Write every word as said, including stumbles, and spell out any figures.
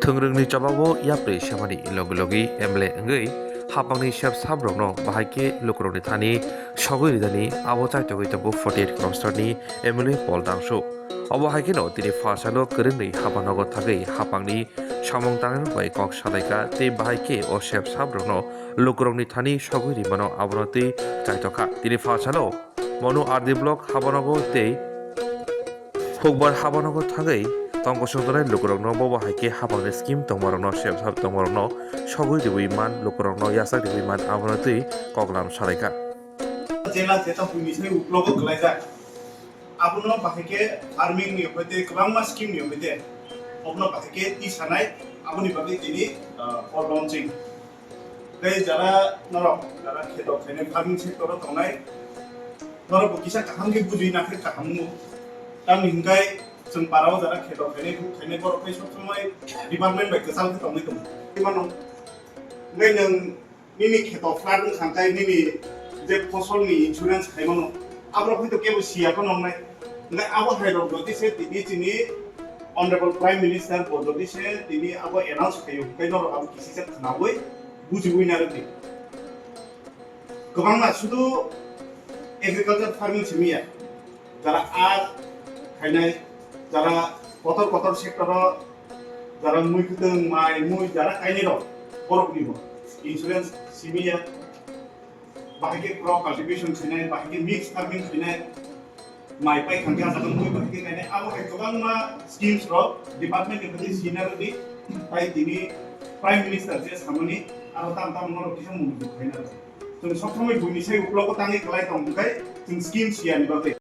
Thwngrwngni chobao yapri semani logi logi M L A wngwi hapangni sep saprokno bahai khe lukurokni thani sogwi rijani abo chaitogwi tongo forty eight Kromstorni M L A Paul Dangsu. Obo hai kheno tini phalsalo kwrwngwi hapanogo thangwi hapangni samung tangnai bai kok salaikha tei bahai khe o sep saprokno lukurokni thani sogwi rimano abono twi chaitokha. Tini phalsalo Monu R D block habanogo tei Hukbar habanogo thangwi tongkosong tongnai lukurokno bobo hai khe hapangni scheme tongmarokno sep sap tongmarokno sogwi riwi man lukurokno yachak riwi man abono twi koklam salaikha. Jela jeta buini sai uklogo kwlaijak. Abono bahai khe farming ni hoite kwbangma scheme ni hoite obono bahai khe tisanai aboni bagwi tini, ah, for launching. Tei jara norok jara kheto khainai farming sector o tongnai norok bo kisa kaham khe bujui na khe kaham wngo. Tamni hwnkhe chwng para o jara kheto khainai huk khainai borok tei sob somoi department bai kwchal khe tongwi tongo. Tei mano hwnkhe nwng nini kheto flood wngkha hwnkhe nini je fosol ni insurance khaimano aborok hwnkhe kebo siya phano wngnai. Hwnkhe abo hai rok jodi se tini chini Honorable Prime Minister bo jodi se tini abo announce khaio hwnkhe norok abo kisisa khnaui bujiui narwkdi. Kwbangma sudu agriculture farming simi ya, jara aa khainai, jara kotor kotor sector o, jara mui kwtwng, mai, mui, jara kainai rok, borok ni bo insurance simi ya, bahai khe crop cultivation khainai, bahai khe mix farming khainai, mai pai thangkhe ah jaga mui bai khe kainai. Abo hai kwbangma schemes rok department ni bagwi sina rwdi, tai tini Prime Minister je samani aro tam tam norok kisa mung khaina rwdi. Chwng sob somoi buini sai uklogo tangwi kwlai tong hwnkhe chwng scheme siya ni bagwi.